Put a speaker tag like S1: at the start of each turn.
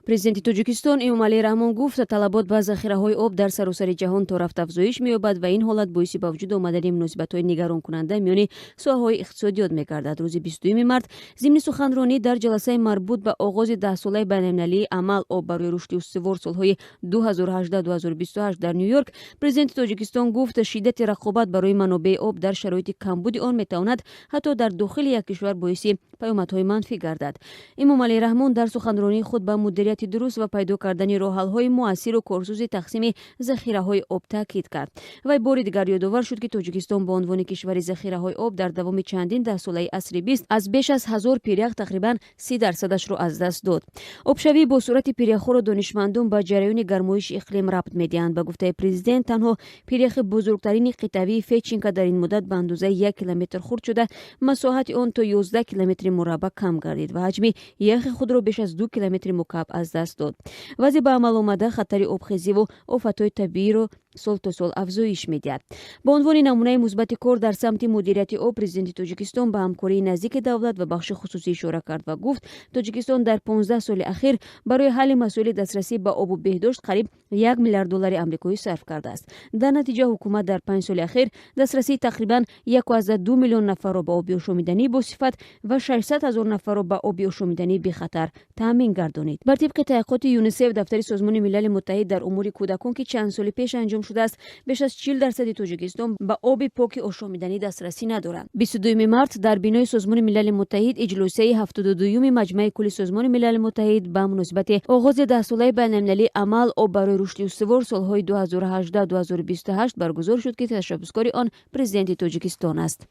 S1: Президенти Тоҷикистон Эмомалӣ Раҳмон гуфт, талабот ба захираҳои об дар саросари ҷаҳон торафт афзоиш меёбад ва ин ҳолат боиси ба вуҷуд омадани муносибатҳои нигаронкунанда миёни соҳаҳои иқтисодиёт мегардад. Рӯзи 22 март зимни суханронӣ дар ҷаласаи марбут ба оғози даҳсолаи байналмилалии амал «Об барои рушди устувор солҳои 2018-2028» дар Ню Йорк президенти Тоҷикистон гуфт, шиддати рақобат барои манобеи об дар шароити камбуди он метавонад ҳатто дар дохили як кишвар боиси паёмадҳои манфӣ гардад. Эмомалӣ Раҳмон дар суханронии худ ба мудирияти дуруст ва пайдо кардани роҳҳалҳои муассиру корсози тақсими захираҳои об таъкид кард. Вай бори дигар ёдовар шуд, ки Тоҷикистон ба унвони кишвари захираҳои об дар давоми чандин даҳсолаи асри бист аз беш аз 1000 пирях тақрибан 30 дарсадашро аз даст дод. Обшавии бо суръати пиряхҳоро донишмандон ба ҷараёни гармоиши иқлим рабт медиҳанд. Ба гуфтаи президент, танҳо пиряхи бузургтарини қитъавии Федченко дар ин муддат ба андозаи 1 километр хурд шуда, масоҳати он то 11 километри мураббаъ кам гардид ва ҳаҷми яхи худро беш аз 2 километри мукааб аз даст дод. Вазъи ба амал омада хатари обхезиву офатҳои табииро сол то сол афзоиш медиҳад. Ба унвони намунаи мусбати кор дар самти мудирияти об президенти Тоҷикистон ба ҳамкории наздики давлат ва бахши хусусӣ ишора кард ва гуфт, Тоҷикистон дар 15 соли ахир барои ҳалли масоили дастрасӣ ба обу беҳдошт қариб 1 миллиард доллари амрикоӣ сарф кардааст. Дар натиҷа ҳукумат дар 5 соли ахир дастрасии тақрибан 1,2 миллион нафарро ба оби ошомиданӣ босифат ва 600 ҳазор нафарро ба оби ошомиданӣ бехатар таъмин гардонид. Бар тибқи таҳқиқоти ЮНИСЕФ, дафтари Созмони Милали Муттаҳид дар умури кӯдакон, ки чанд соли пеш анҷом шудааст, беш аз 40 дарсади Тоҷикистон ба оби поки ошомиданӣ дастрасӣ надоранд. 22 март дар бинои Созмони Милали Муттаҳид иҷлосияи 72-юми Маҷмаи кулли Созмони Милали Муттаҳид ба муносибати оғози даҳсолаи байналмилалии амал «Об барои рушди устувор солҳои 2018-2028» баргузор шуд, ки ташаббускори он президенти Тоҷикистон аст.